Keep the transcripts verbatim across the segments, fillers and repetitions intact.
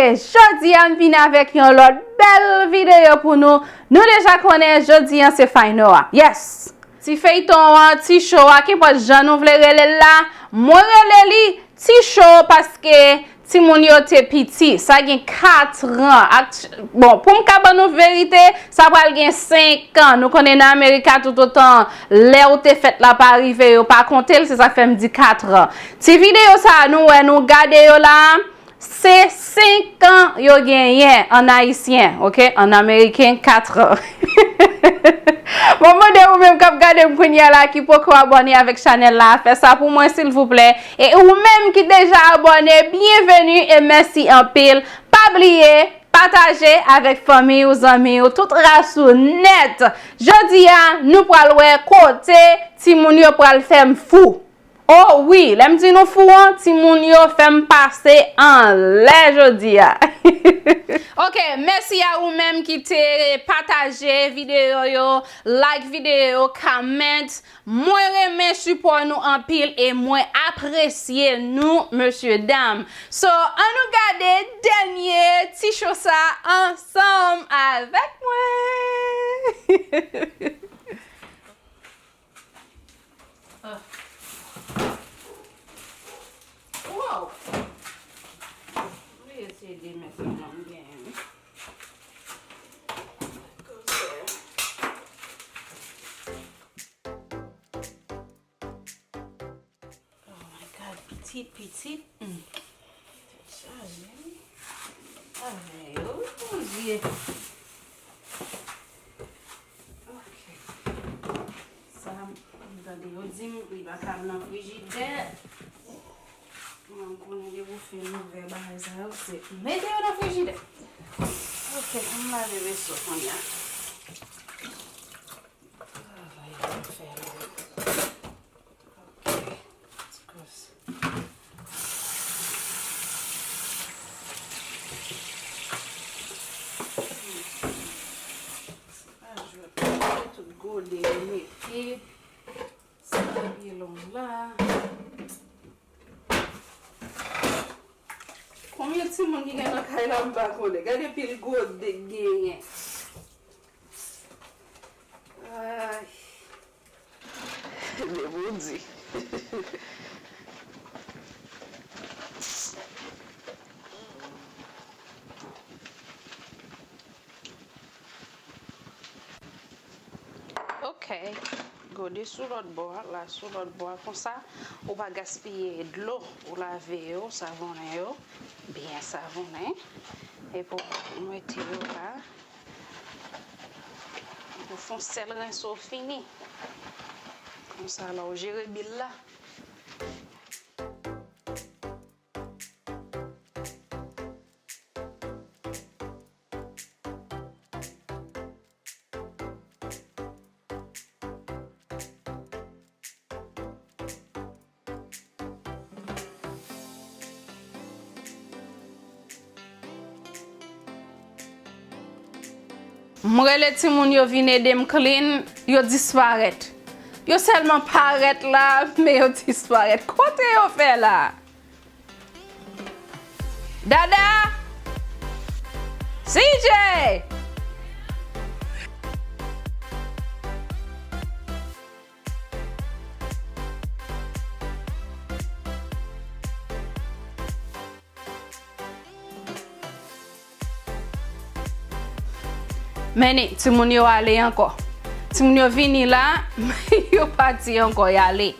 E jodi a, m vin avèk yon lòt bèl videyo pou nou. Nou deja konnen jodi a se final a. Yes! Ti feyton an, ti show a, kenpòt jan nou vle rele l la, mwen rele li ti show paske timoun yo te piti. Sa gen kat an. Ak, bon, pou m ka ban nou verite, sa pral gen senk an. Nou konnen nan Amerika, toutotan lè w te fèt la pa rive, yo pa konte l, se sa k fè m di kat an. Ti videyo sa a nou wè, nou gade yo la, se senk an yo genyen an ayisyen, oke? An ameriken, kat an. Bon, mande ou menm k ap gade m kounye a la ki poko abòne avèk chanèl la, fè sa pou mwen silvouplè. E ou menm ki deja abòne, byenveni e mèsi anpil. Pa bliye, pataje avèk fanmi w, zanmi w, tout ras ou nèt. Jodi a, nou pral wè kote timoun yo pral fè m fou. O wi, lè m di nou fou an, timoun yo fè m pase anlè jodi a. Oke, mèsi a ou menm ki te pataje videyo yo, like videyo yo, comment. Mwen renmen sipò nou anpil e mwen apresye nou, mesye dam. So, ann nou gade dènye ti show sa ansanm avèk mwen. Ah. Wow! Mwen eseye de mèt sa nan m genyen. Oh my God, pitit, pitit. Hmm. Tèt chaje, wi. Ay, oh, Bondye. Ok. Sa, m tande yo di m li pa ka al nan frijidè. Mwen, m konnen depi w fin ouvè bagay sa yo, se mete yo nan frijidè. Ok, ann lave veso kounye a. Travay pou fè la. Ok, ti kòs. Se pa jwèt, tout gode yo mete. Sa byen long la. Konbyen timoun ki gen nan kay la, m pa konnen. Gade pil gode k genyen. Ay. Depi w di. Ok. Gode sou lòt bò a, la sou lòt bò a. Konsa, ou pa gaspiye dlo. Ou lave yo, savonnen yo, byen savonnen. Epi w mete yo la. Ou fè yon sèl rense w fini. Konsa la w jere bil la. M rele timoun yo vin ede m clean, yo disparèt. Yo sèlman parèt la, men yo disparèt. Kote yo fè la? Dada! C J! Men ni, timoun yo ale ankò. Timoun yo vini la, yo pati ankò, y ale.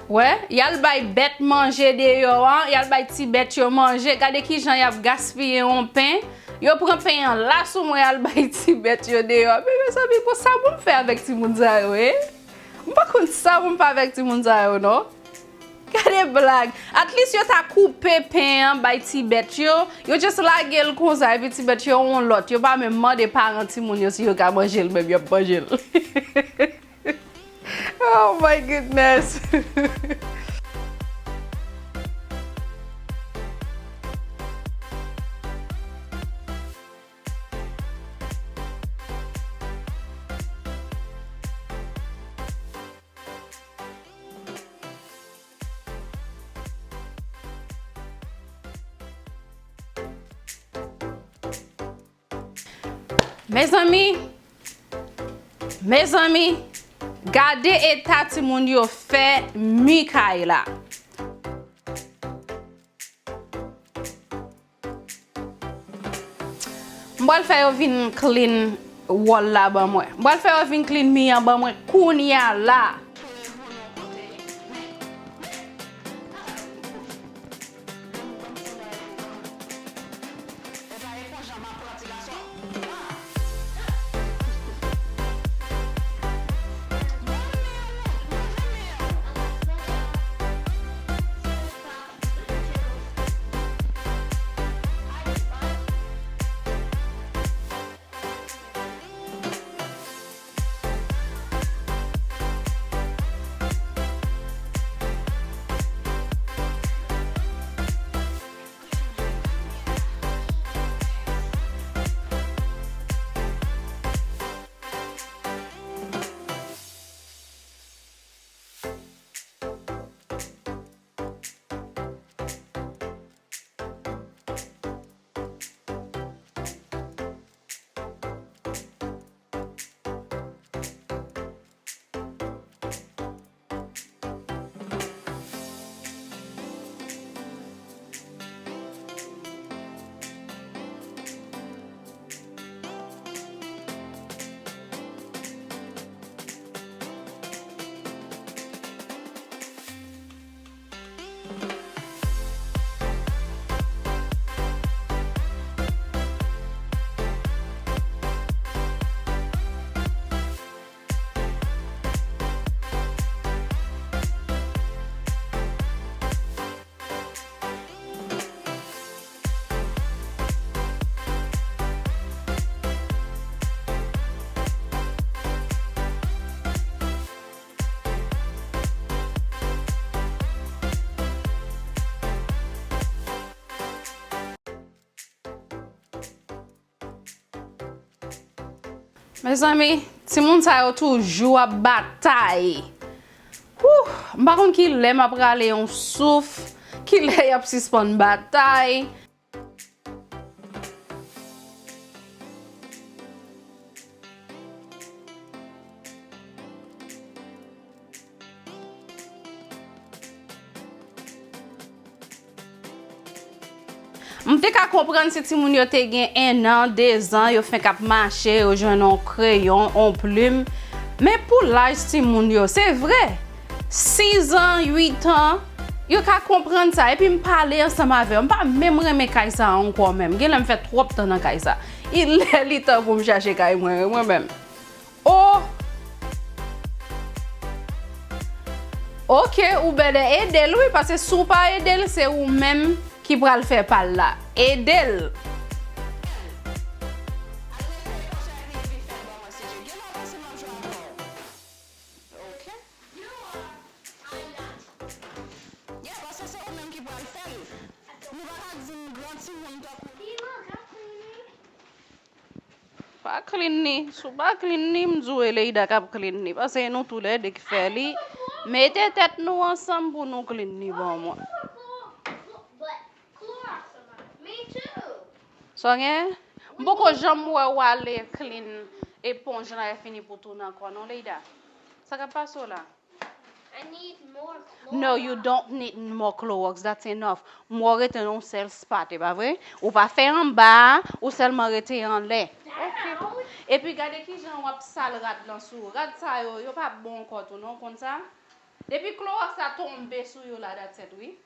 Wè, y al bay bèt manje deyò a, y al bay ti bèt yo manje. Gade kijan y ap gaspiye yon pen. Yo pran pen an la sou mwen, y al bay ti bèt yo deyò. Men mezanmi, bon, sa pou m fè avèk timoun sa yo, e? M pa konn sa pou m fè avèk timoun sa yo, non. Gade blag. At least yo ta koupe pen an, bay ti bèt yo. Yo just lage l konsa, epi ti bèt yo yon lòt. Yo pa menm mande paran timoun yo si yo ka manje l, menm y ap manje l. Oh my goodness. Mezanmi, mezanmi, gade eta timoun yo fè mi kay la. M pral fè yo vin clean wòl la ban mwen. M pral fè yo vin clean mi an ban mwen kounya la. Mezanmi, timoun sa yo toujou ap batay. Wouh, m pa konn kilè m ap rale yon souf, kilè y ap sispann batay. M te ka konprann si timoun yo te gen en an, de zan, yo fenk ap mache, yo jwenn yon kreyon, yon plim. Men pou laj timoun yo, se vre, sis an, uit an, yo ka konprann sa. Epi m pale ansanm avè yo. M pa menm renmen kay sa a ankò menm. Genlè m fè twòp tan nan kay sa. Li lè li tan pou m chache kay mwen, wi, mwen menm. Oh! Ok, ou bèlè ede l, wi, paske si w pa ede l, se ou menm ki pral fè pa l la. Ede l. Yeah, paske se ou menm ki pral fè l. Nou pa ka di n gran timoun tankou. Pa clean ni. Si w pa clean ni, m di w e Leida k ap clean ni. Paske nou toulède ki fè li. Mete tèt nou ansanm pou nou clean ni ban mwen. Sa w gen? M poko janm wè w ale clean eponj lan e fini pou tounen ankò non, Leida. Sa k ap pase w la? I need more Clorox. No, you don't need more Clorox. That's enough. M wè w rete nan yon sèl spot, e pa vre? Ou pa fè anba a, ou sèlman rete anlè. Ok. Epi gade kijan w ap sal rad lan sou ou. Rad sa yo, yo pa bon ankò tou non, w konn sa? Depi Clorox la tonbe sou yo la, that's it, wi.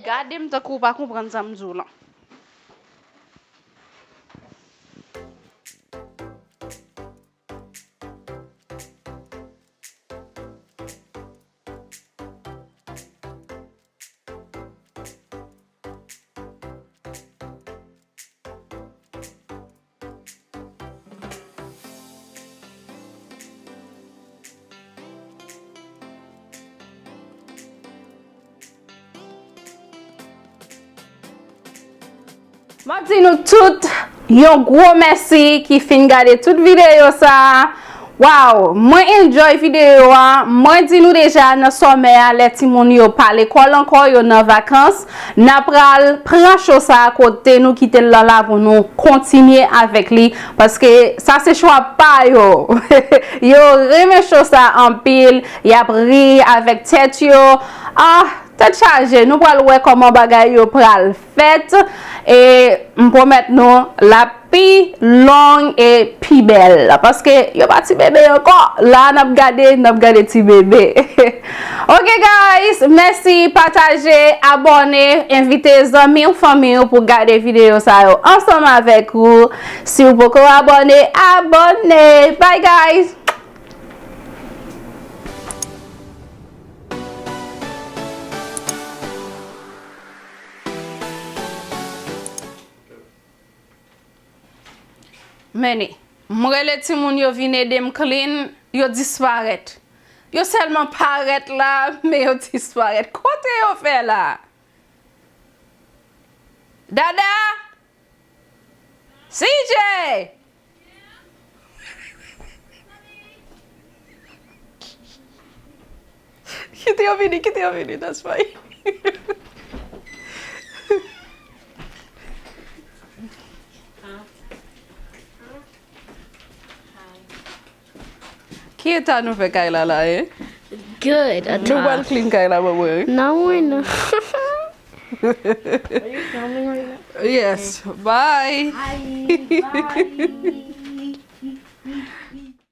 Gade m tankou w pa konprann sa m di w lan. M ap di nou tout yon gwo mèsi ki fin gade tout videyo sa a. Wow, mwen enjoy videyo a. Mwen di nou deja nan sòmè a, lè timoun yo pa lekòl ankò, yo nan vakans, n a pral pran cho sa a kote nou kite l lan la pou nou kontinye avèk li, paske sa se chwa pa yo. Yo renmen cho sa anpil, y ap ri avèk tèt yo. Ah, tèt chaje, nou pral wè kòman bagay yo pral fèt. E m pwomèt nou, l ap pi long e pi bèl, paske yo pa ti bebe ankò. La n ap gade, n ap gade ti bebe. Ok guys, mèsi, pataje, abòne, envite zanmi w, fanmi w pou gade videyo sa yo ansanm avèk ou. Si w poko abòne, abòne. Bye guys. Men, m rele timoun yo vin ede m clean, yo disparèt. Yo sèlman parèt la, men yo disparèt. Kote yo fè la? Dada? C J! Kite yo vini, kite yo vini, that's fine. Ki eta nou fè kay la la, eh? Good. Nou pral clean kay la, bò mwen, wi. Non, mwen non. Are you filming right now? Yes. Bye. Bye. Bye.